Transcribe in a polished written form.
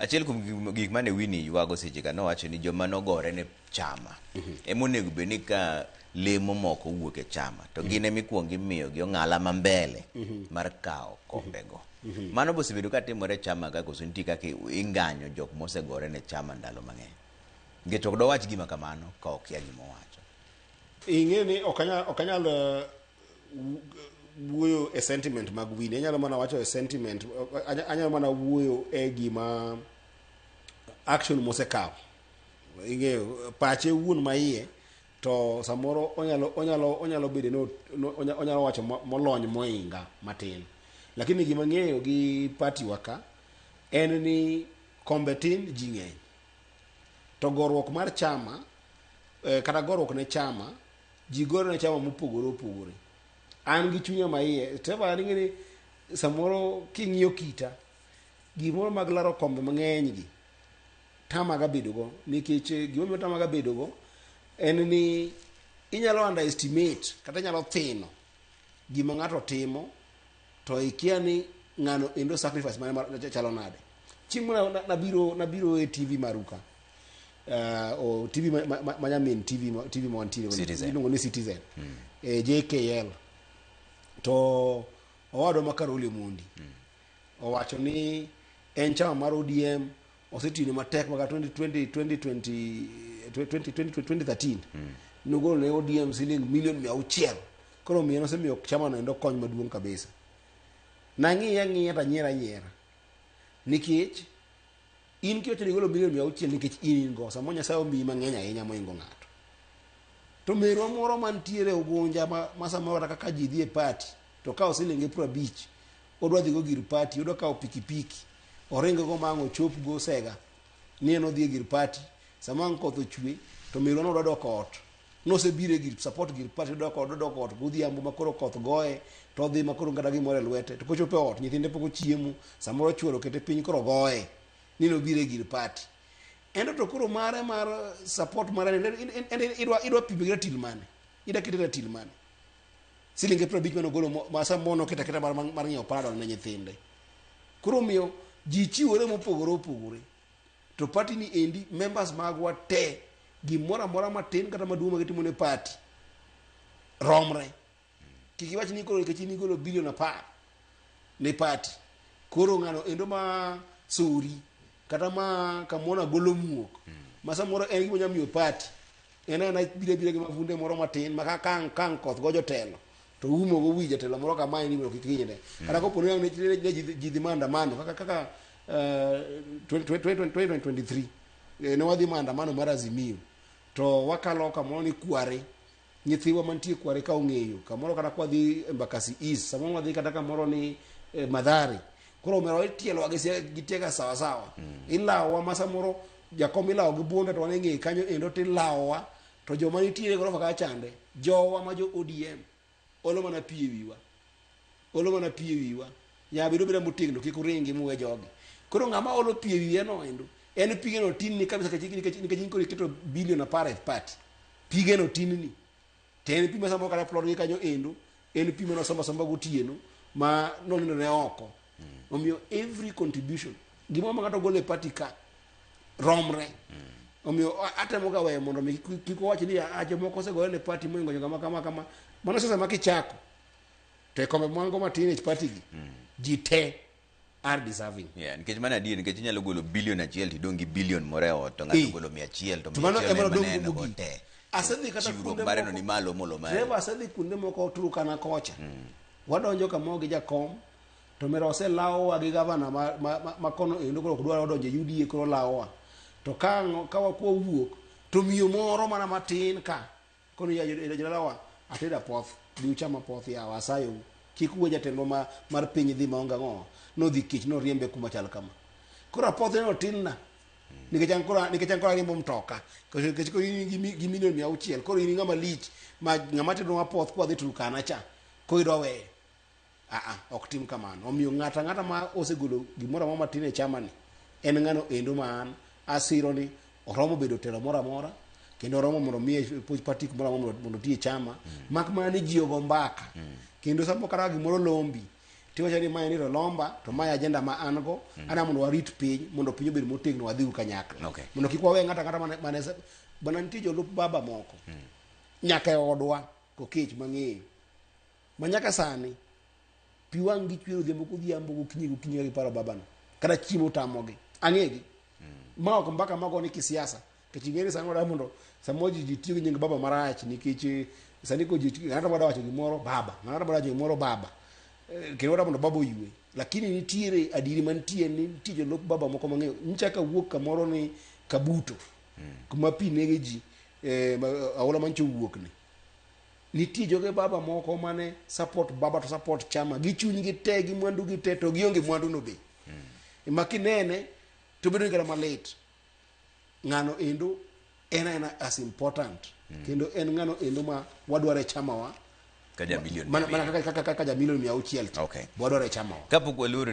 Achiel kuom gik mane Winnie ywago seche ka nowacho ni joma nogore ne chama ema onego bed ni ka lemo moko owuok e chama to gin ema ikuongo imiyogi ong'ala ma mbele mar kawo kombego. Mano be osebedo ka timore e chama ka koso nitie kaka inganyo jok mosegore ne chama ndalo mang'eny? Nikech ok dowach gima kamano ka okia gima owacho. Ing'e ni ok anyal wuoyo e sentiment mag Winnie. Anyalo mana wacho e sentiment, anyalo mana wuoyo e gima action mosekawo. Ing'eyo pache wuon ma iye to samoro onyalo bedo ni onyalo wacho molony moinga matin. Lakini gima ng'eyo gi party wa ka en ni kombe tin ji ng'eny. To goruok mar chama kata goruok ne chama ji gore ne chama mopogore opogore. An gi chunya ma iye, Trevor ing'e ni samoro king'iyo kita gimoro mag laro kombe mang'eny gi tamaga bedo go nikech gimomiyo tamaga bedo go en ni inyalo underestimate kata inyalo thino gima ng'ato timo to ikia ni ng'ano endo sacrifice mane chalo nade. Chieng' moro nabiro e TV maru ka o TV ma nyamin TV TV ma wantiere iluongo ni Citizen JKL to owadwa ma Karoli Omondi owacho ni en chama mar ODM osetiyone matek maka 2020 2020 2013 nogolo ne ODM siling milion 600. Koro miyo nosemiyo chama no endo kony maduong' kabisa. Nang'iye ang'iya to anyiero anyiera nikech in kiwacho ni igolo milion 600 nikech in in go samoro Nyasaye omiyi mang'eny ahinya moingo ng'ato. To merwa moro mantiere Ugunja ma samoro kata kaka ji dhi e party to kawo silinge 50 odwa dhigo gir party, odwa kawo pikipiki oring go ma ang' ochop go Sega ni en odhi e gir party. Sama ang' koth ochwe to merwa no odwa dok ot nosebiro e gir support gir party odwa dok ot godhiambo ma koro koth goye to odhi ma koro kata gimoro e lwete to kochopo e ot nyithinde pok ochiemo samoro chuore okete piny koro goye ni nobiro e gir party. Ento to koro mare mar support mare en idwa pime gi ratil mane? Idwa kete ratil mane? Silinge 50 mane ogolo ma samoro noketo aketa mar ng'iewo panadol ne nyithinde. Koro omiyo ji chiwore mopogore opogore. To party ni endi members magwa te gimoro amora matin kata maduong' ma gitimo ne party romre. Kik iwach ni koro nikech in igolo bilion 10 ne party koro ng'ano endo ma sori kata ma kamona golo muok ma samoro en gima nyalo miyo party en ena biro biro gi mavunde moro matin ma ka kang koth go jotelo to umo go wi jatelo moro kamae ni mondo kik hinyre. Kata kopo ni ne ji dhi maandamano kaka 2023 ne wadhi maandamano mar Azimio to wakalo kamoro ni Kware nyithiwa mantie Kware ka ong'eyo kamoro kata kwadhi Embakasi East samoro wadhi kata kamoro ni Mathare koro omera itielowa gi tiega sawa sawa. Ilawowa ma samoro jakom ilawo gi bunde to wan e ng'eye kanyo endo tilawowa to joma nitiere e gorofa kacha chande jowa ma jo ODM olo mana pi e wiwa olo mana pi e wiwa nyaka bed obeda motegno kik uringi muwe jogi. Koro ng'ama olo pi e wiye no endo en pige no tinni kabisa nikech in koro iketo bilion 10 e party pige no tinni to en pi ma samoro kata plot gi kanyo endo en pi mane osomba somba gotieno ma nonindo ne oko. Omiyo every contribution gimoro ma ng'ato golo e party ka romre. Omiyo atemo ga weyo mondo mi kik wawach ni a jomoko osegore ne party moingo kama kama kama. Mano sasa ma kichako to e kombe mwango matin e party gi ji te are deserving. Yeah, nikech mano adier nikech inyalo golo bilion 1 to idong' gi bilion moro e ot to ng'ato ogolo 100 to To mano 100 ema ema nodong' neno go mogik. te. Asedhi kata Chiwruok kuonde mare no moko ni malo molo mari. Trevor asedhi kuonde moko Turkana kocha. Wadonjo kamoro gi jakom to mera oselawowa gi gavana ma kono endo koro ok dwar odonjo e UDA koro lawowa. To ka wakwa wuok to miyo moro mana matin ka kono ya jodalawa atedo apoth bi ucham apoth yawa asayou kik uwe jatendwa mar piny dhi maonge ang'o nodhi kech noriembe kuma chal kama. Koro apoth no tin na nikech an koro ariembo mtoka nikech koro in gi milion 600 koro in ng'ama lich ma ng'ama tedo apoth kwa dhi Turkana cha koro idwa weyo. Aa, ok tim kamano. Omiyo ng'ato ang'ata ma osegolo gimoro amora matin e chama ni en ng'ano endo ma an asiro ni oromo bedo telo moro amora kendo oromo mondo miye puoch party moro amora mondo oti e chama mak mana ni ji ogo mbaka. Kendo samoro kata gimoro lombi Tiwacho ni mae ni to lomba to mae agenda ma an go ana mondo warit piny mondo piny obed motegno wadhiuru kanyakla. Mondo kik wawe ng'ato ang'ata mane, mane bana nitie jolup baba moko nyaka e odwa kokech mang'eyo ma nyaka sani pi wang' gi chwer odhiambo kodhiambo gokinyi gokinyi ka giparo babano kata chiemo tamogi ang'egi ma ok mbaka mago ni kisiasa nikech ing'e ni sani wadwa mondo samoro ji ji tiyo gi nying baba marach nikech sani ko ji ng'ato bada wacho gimoro baba ng'ato bada wacho gimoro baba. Kendo wadwa mondo baba oywe lakini nitiere adieri mantie ni nitie jolup baba moko mang'eyo nyicha kawuok kamoro ni Kabuto kuma pi nege ji aola mancho owuok ni nitie joge baba moko mane support baba to support chama gi chunygi te gi mwandu gi te to gionge mwandu no be ma kinene to bedo ni kata malit ng'ano endo en aena as important kendo en ng'ano endo ma wadwaro e chamawa Ka ja milion mana, mana kaka, kaka, kaka ja milion 600 cha wadwaro e chamawa Kapok waluoro.